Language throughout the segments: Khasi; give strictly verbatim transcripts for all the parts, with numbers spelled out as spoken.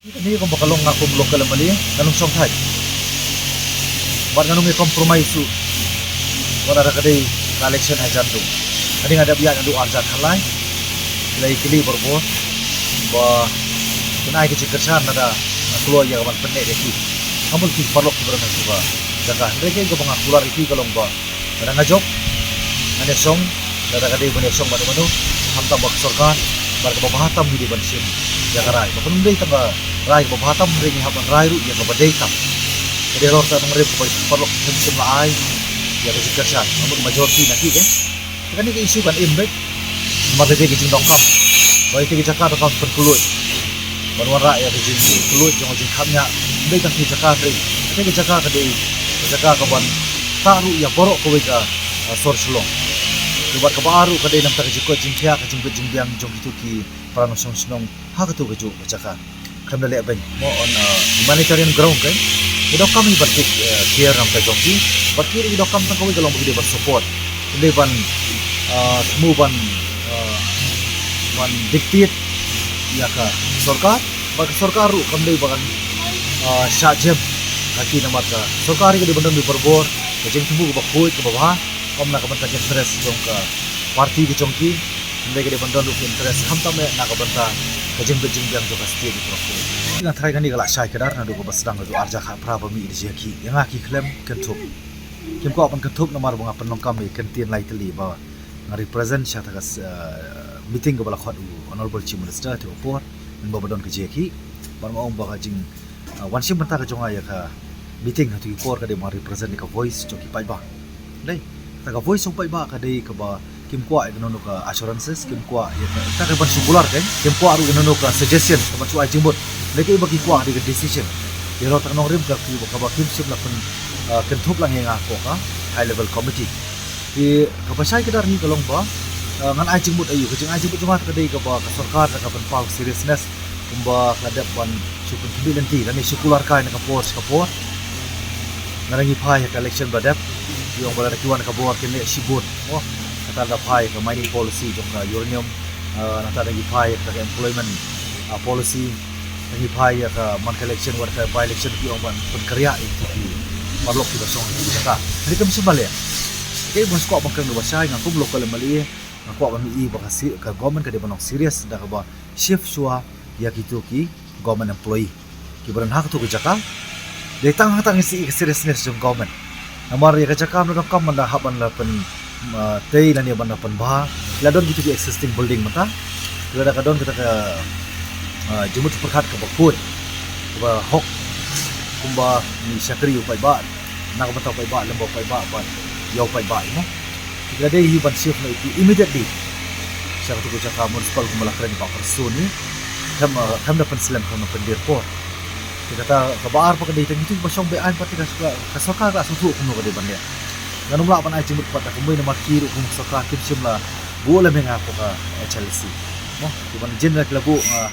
Kane kumba ka long nga kum local M L A, ngan ym shong thait bad ngan ym ïa compromise shuh. Wat la ka dei ka election hajan ruh. Kane nga dep ïaid naduh arhajar khatlai. Ki la ïakylli barabor ba kin ai ka jingkyrshan lada nga kloi ïa ka ban pynneh ïa ki. Nga mut ki paralok kiba don ha kata ka jaka. Hynrei kaei kaba nga kular ïa ki ka long ba lada nga jop, ngan ïashong, lada ka dei ban ïashong bad mano, khamtam bad ka sorkar, bad kaba bha tam ngi dei ban shim ïa ka rai. Ba kan ym dei tang ka rai kaba bha tam, hynrei ngi hap ban rai ruh ïa kaba dei tam. Ka dei halor kata ka nongrim kaba ki paralok kim shym la ai ïa ka jingkyrshan. Nga mut majority na ki, eh. Te kane ka issue kan im beit. Namar kata ka jingdonkam, ba ïa kata ka jaka donkam pynkloi, ban wanrah ïa ka jingkloi jong ka jingkhapngiah. Ym dei tang ka jaka hynrei kata ka jaka ka dei ka jaka kaban tah ruh ïa baroh kawei ka, ah, sor Shillong. Te bad kaba ar ruh ka dei namar ka jingkoit jingkhiah, ka jingbit jingbiang jong kito ki para nongshong shnong ha kato kajuh ka jaka. Khlem da leh beiñ mo on, uh, humanitarian ground, kan ngi donkam hi ban take, uh, care namar ka jong ki. Bad ki ruh ki donkam tang kawei ka long ba ki dei ban support, ki dei ban, uh, thmu ban, uh, ban dictate ïa ka sorkar. Bad ka sorkar ruh kam dei ban, uh, shah jem ha ki, namar ka sorkar hi ka dei ban don beit barabor ka jingthmu kaba khuid kaba bha, ym na ka bynta ka interest jong ka party ka jong ki. Hynrei ka dei ban don ruh ka interest khamtam eh na ka bynta ka jingbit jingbiang jong ka state baroh. Nga tharai kane ka la shai kdar naduh kaba sdang, naduh arhajar khatphra ba mih da jia ki. Ïa nga ki khlem kynthup. Kim kwah ban kynthup namar ba nga pynlong kam ïa ka ktien lai tylli ba nga represent sha kata ka, eh, meeting kaba la khot u Honorable Chief Minister ha kata ka por, mynba ba don ka jia ki. Bad nga ong ba ka jing Ah, wan shim bynta ka jong nga ïa ka meeting ha kito ki por ka dei ban represent ïa ka voice jong ki paidbah. Dei, kata ka voice jong paidbah ka dei kaba kim kwah ïa kano kano ka assurances, kim kwah ïa ka, kata ka ban shu kular, kan, kim kwah ruh ïa kano kano ka suggestion kaban shu ai jingmut. Dei, kaei ba ki kwah ka dei ka decision. Ïa kata ka nongrim ka ki kaba kim shym la pyn, ah, kynthup lang ïa nga hapoh ka high level committee. Te kaba shai kdar hi ka long ba, ah, ngan ai jingmut aïu, ka jingai jingmut jong nga ka dei kaba ka sorkar ka pynpaw seriousness kumba ka la dep ban shu pynkhmih lynti lane shu kular kai na ka por sha ka por. Lada ngi phai ha ka election ba la dep, ki ong ba lada ki wan na ka bor kin leh shibun. Oh, kata lada phai ka mining policy jong ka uranium, ah, nangta lada ngi phai ha ka employment, ah, policy, lada ngi phai ha ka man ka election wat ka by election ki ong ban pynkynriah ïa ki paralok kiba shong ha ki jaka. Hynrei kam shym la leh. Kaei ba nga kwah ban kren kaba shai, nga kum local M L A, nga kwah ban ïohi ba ka si-, ka government ka dei ban long serious da kaba shift shuwa ïa kito ki government employee kiba don ha kato ka jaka. Dei tang hangta ngin sa ïohi ka seriousness jong government. Namar ïa ka jaka mynta donkam ban da hap ban la pyn, ah, tei lane ban da pynbha. La don kito ki existing building mynta. Lada ka don kata ka, ah, jingmut jingpyrkhat kaba khuid, kaba hok, kumba ngi shakri ïa u paidbah, na ka bynta u paidbah, lem bad u paidbah, bad ïa u paidbah, you know. Te ka dei hi ban shift noh ïa ki immediately sha katu ka jaka municipal kumba la kren ïa i Bah Prestone. Khlem, eh, khlem da pynslem, khlem da pyndier por. Te kata kaba ar pat ka dei tang kito kiba shong be-aiñ pat, te ka, ka sorkar ka sngewthuh kumno ka dei ban leh. Ngan ym lah ban ai jingmut pat da kumwei namar ki ruh kum sorkar kim shym la buh lem ïa nga hapoh ka H L C. Mo, ki ban jin la ki la buh, nga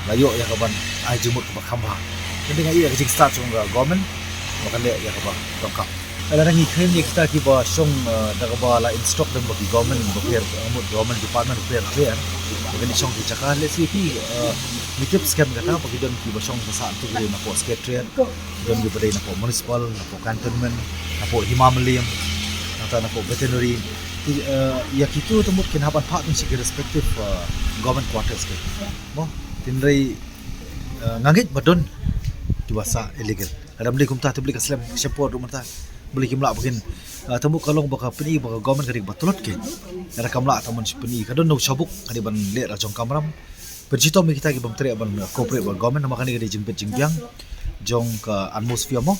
la ïoh ïa ka ban ai jingmut kaba kham bha. Hynrei nga ïohi ïa ka jingstad jong ka government ba kan leh ïa kaba donkam. Lada ngi kren ïa kita kiba shong, eh, da kaba la instruct lem bad ki government bapher, eh, mut government department bapher bapher ba kin shong ki jaka, let's say ki, eh, ngi tip skhem kata ba ki don kiba shong ka sah tu ki dei napoh Secretariat, ki don kiba dei napoh Municipal, napoh Cantonment, napoh Hima Mylliem, nangta napoh Veterinary. Ki, eh, ïa kitu te mut kin hap ban phah pynshai ki respective, eh, government quarters ki. Mo, hynrei, eh, nga ngeit ba don kiba sah illegal. Lada ym dei kumta te balei ka slem sheptieng ruh mynta. Balei kim lah ba kin, ah, te mut ka long ba ka pyni ba ka government ka dei kaba tlot kein. Lada kam lah te mut shu pyni, ka don na u shabuk ka dei ban leh da jong kamram. Pynshitom ïa kita ki bym treh ban, ah, cooperate bad government, namar kane ka dei jingbit jingbiang jong ka atmosphere mo.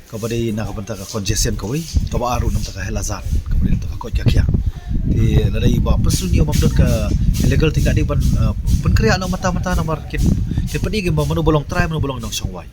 Kaba dei na ka bynta ka congestion kawei, kaba ar ruh na ka bynta ka health hazard, kaba dei na ka bynta ka koit ka khiah. Te lada i Bah Prestone i ong ba ym don ka illegal te ka dei ban, ah, pynkhreh noh mynta mynta namar kin, kin pyni kein ba mano ba long trai, mano ba long nongshong wai.